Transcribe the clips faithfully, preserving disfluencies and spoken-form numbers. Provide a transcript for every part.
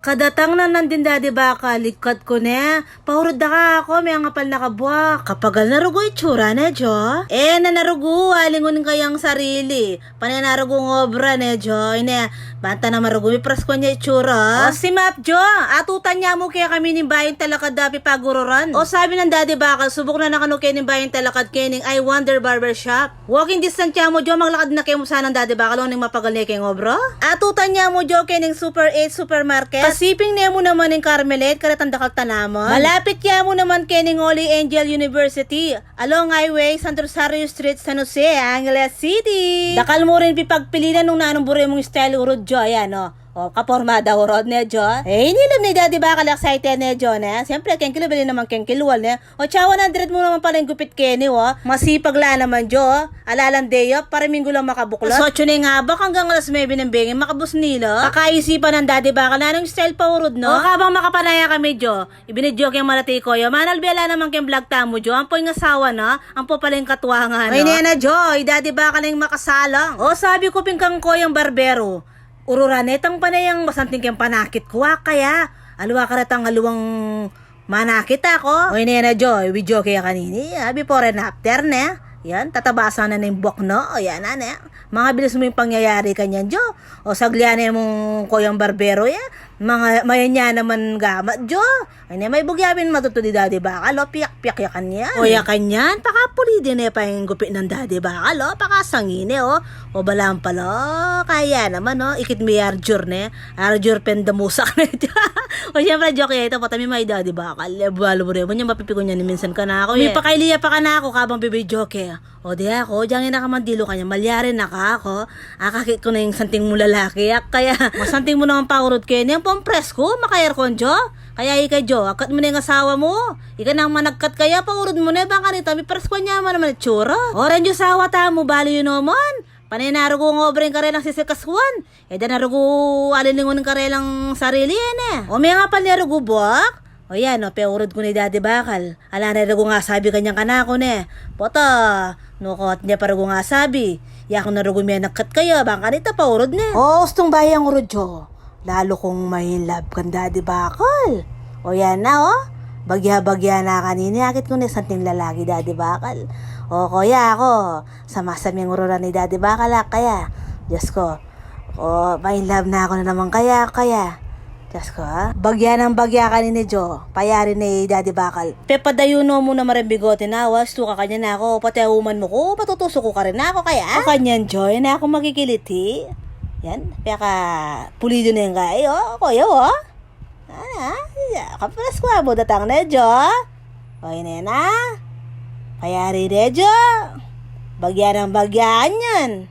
Kadatang na nandin Daddy Bakal, ligkat ku ne. Paurud da ka, aku, mengapal na kabuak. Kapagal na rugu itsura ne, Jo. E na, na rugu, alingun kayang sarili. Pane na rugu ing obra ne, Jo. Ine, banta na marugu, mipraskuan ya itsura. O, si Map, Jo, atutan ya mu kekami ning bayung talakad a pipagururan. O, sabi nang Daddy Bakal, subuk na na kanu keni ing bayung talakad keni ing I Wonder Barbershop. Walking distance ya mu, Jo, maglakad na ke mu sanang Daddy Bakal, uling mapagal ne keng obra. Atutan ya mu, Jo, keni ing Super eight Supermarket. Kasiping ne mu naman ing Carmelite, karetang dakal tanaman. Malapit ya mu naman keni ing Holy Angel University, along Highway, Santo Rosario Street, San Jose, Angeles City. Dakal mu rin pipagpilinan nung nanung buri mung style urud, Jo, ayan, o. O, kaporma da urud ne, Jo. E, ini lub ni Daddy Bakal excited ne, Jo, ne. Siyempre, keng kilub, e naman keng kilwal ne. O, tsa one hundred mu naman pala ing gupit keni, o. Masipag la naman, Jo. Ala lang day off, para minggu lang makabuklot. Alas otso ne ing abak, anggang alas nuebe nang bengi, makabus ne la. Pakaisipan nang Daddy Bakal, nanung style pa urud, no? O, kabang makapanaya kami, Jo, ibinidyo keng malati koya, manalbe la naman keng vlog tamu, Jo. Ampo ing asawa na, ampo pala ing katwang na. Ay, nena, Jo, i Daddy Bakal ing makasalang. O, sabi ku pin kang koyang barbero, ururan ne tang pane yang masanting keng panakit ku, a, kaya. Aliwa karetang aliwang manakit, a, ko. Oy, nena Jo, i-video ke kanini, a, before and after ne. Yan, tataba sana ning buak, no? O, yan na ne. Mangabilis mu ing pangyayari kanyan, Jo. O, saglia ne mung koyang barbero, ya. Manga, mayan ya naman gamat, Jo. Ay, ne, may bugya pin matutu di Daddy Bakal, o, piyak-piyak ya kanyan. O, ya kanyan, pakapulidu ne pa ing gupit nang Daddy Bakal, o, pakasangi ne, o. O, balang pala, kaya naman, o, ikit mi Arjur ne. Arjur pendamusak ne. O, siyempre, joke ya ita, pota mi may Daddy Bakal. E, balu bure mu, nya mapipikun ya ni minsan kanaku, e. Mipakaili ya pa kanaku, kabang bibidyoke. O, di aku, dyang ina ka mandilu kanyan, malyari na ka aku. Akakit ku na ing santing mu lalaki, a, kaya. Masanting mu naman paurud keni, ampong presku, maka-aircon, Jo. Kaya ika, Jo, akat mu ne ing asawa mu. Ika nang managkat kaya, paurud mu ne, bang kanita, mipreskuan ya naman itsura. O, ren, Jo, asawa tamu, balu yu naman. Pane na rugu ing obra ing karelang sisikasuan. E da na rugu alilingun ing karelang sarili, e ne. O, mengapal ne rugu buak. O, yan, o, peurud ku ne i Daddy Bakal. Ala ne rugu ing asabi kanyan kanaku ne. Pota, nu ko at ne pa rugu ing asabi. Yaku na rugu menagkat kaya, bang kanita paurud ne. O, ustung bayang urud, Jo. Lalu kung ma-in love kang Daddy Bakal. O, yan na, o. Bagya-bagya na kanini, akit ku ne santing lalaki, Daddy Bakal. O, koya aku, samasaming ururan i Daddy Bakal, a, kaya. Diyos ko. O, ma-in love na ku na naman kaya, kaya. Diyos ko, a. Bagya nang bagya kanini, Jo. Payari ne i Daddy Bakal. Pepadayu no mu naman ring bigote na, wa, ustu ka kanyan aku, pati uman mu ku, patutusuk ku karin aku, kaya. O, kanyan, Jo, e na ku makikiliti. Yan, pekapulidu ne ing kaya, o, koya, o. Ana, ya, kapraskuan mu datang ne, Jo. O, ine na. Payari ne, Jo. Bagya nang bagya yan.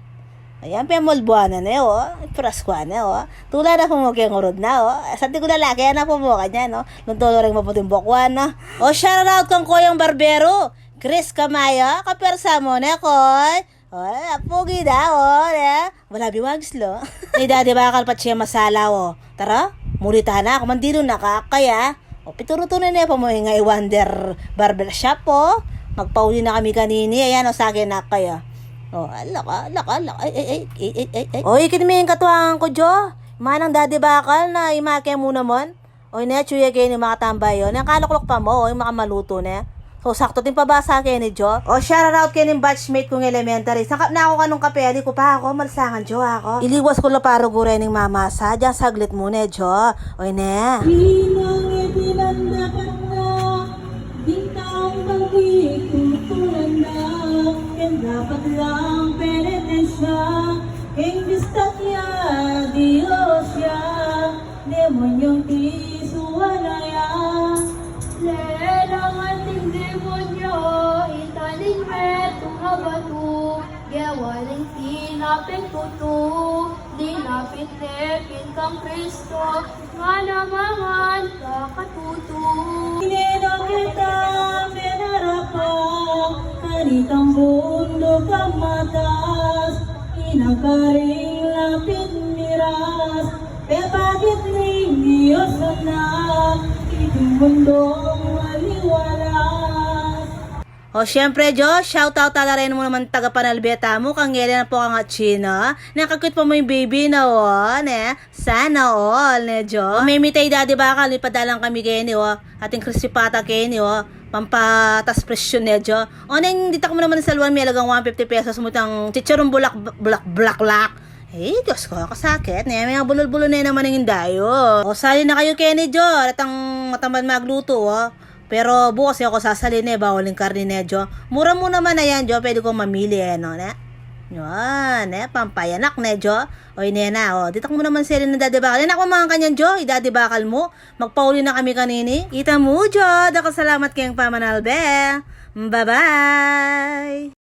Ayan, pemulbuan na ne, o. Praskuan ne, o. Tula na pu mu keng urud na, o. Santing ku lalaki, ana pu mu kanyan, o. Lunto na ring maputing bokwan, o. O, shout out kang koyang barbero, Chris Kamaya, kapersa mu ne, koy. O, apugi da, o, ne. Wala biwagis lo. Ni Daddy Bakal patse masala, o. Tara, muli ta na aku, mandilu na ka, kaya. O, pituru tune ne pa mu ing I Wonder Barbershop, o. Magpauli na kami kanini, ayan, o, sake na kaya. O, alak, alak, alak, ay, ay, ay. O, ikit mi ing katuangan ku, Jo. Manang Daddy Bakal na imake mu naman. O, ine, tsu ya keni makatambay, o. Ine, kalukluk pa mu, o, ing makamalutu ne. So, saktu ating pabasa keni, Jo. O, shout out keni batchmate kung elementary. Sangkap na aku kanung kape, ali ku pa aku, malsangan, Jo, aku. Iliwas ku la pa rugu rening mamasa, dyang saglit mu ne, Jo. O, ine. Inang itinanda ka na, ding taong pagtitutulan na, keng dapat lang penitensya, keng bista ya, Dios ya, demonyong tisuan na ya. Lelang anting demonyo, italing metung a batu, gewa ning tinapeng tutu, dinapit ne pin kang Kristo, ngana mangan ka katutu. Ine na kita menarapa, kanitang bunduk a matas, ina karing lapit miras, pepakit ning Dios Anak, iting mundung maliwalas. O, syempre, Jo, shoutout tala rin mu naman taga Panalbe tamu, kang Elena po, kang Achino. Nakakwit pa mu ing baby na, o, ne? Sana all, ne, Jo? O, memitay Daddy Bakal, mipadalan kami keni, o. Ating crispy pata keni, o. Pampatas presyon, ne, Jo? O, neng ditak mu naman saluan, melagang one fifty pesos mu itang chicharon bulak, bulak, bulaklak. Eh, Diyos ko, kasakit. Ne, may bulul-bulul ne naman ing indayo. O, sali na kayu keni, Jo. Datang matamad magluto, o. Pero bukas e ku sasali, ne, bawal ing karni, ne, Jo. Mura mu naman a yan, Jo, pwede kung mamili, e, no, ne? Yan, ne, pampayanak, ne, Jo. O, ine na, o, ditak mu naman seli nang Daddy Bakal. Anak mu, mangan ka niyan, Jo, i Daddy Bakal mu. Magpauli na kami kanini. Ita mu, Jo, dakal salamat keng pamanalbe. Bye-bye.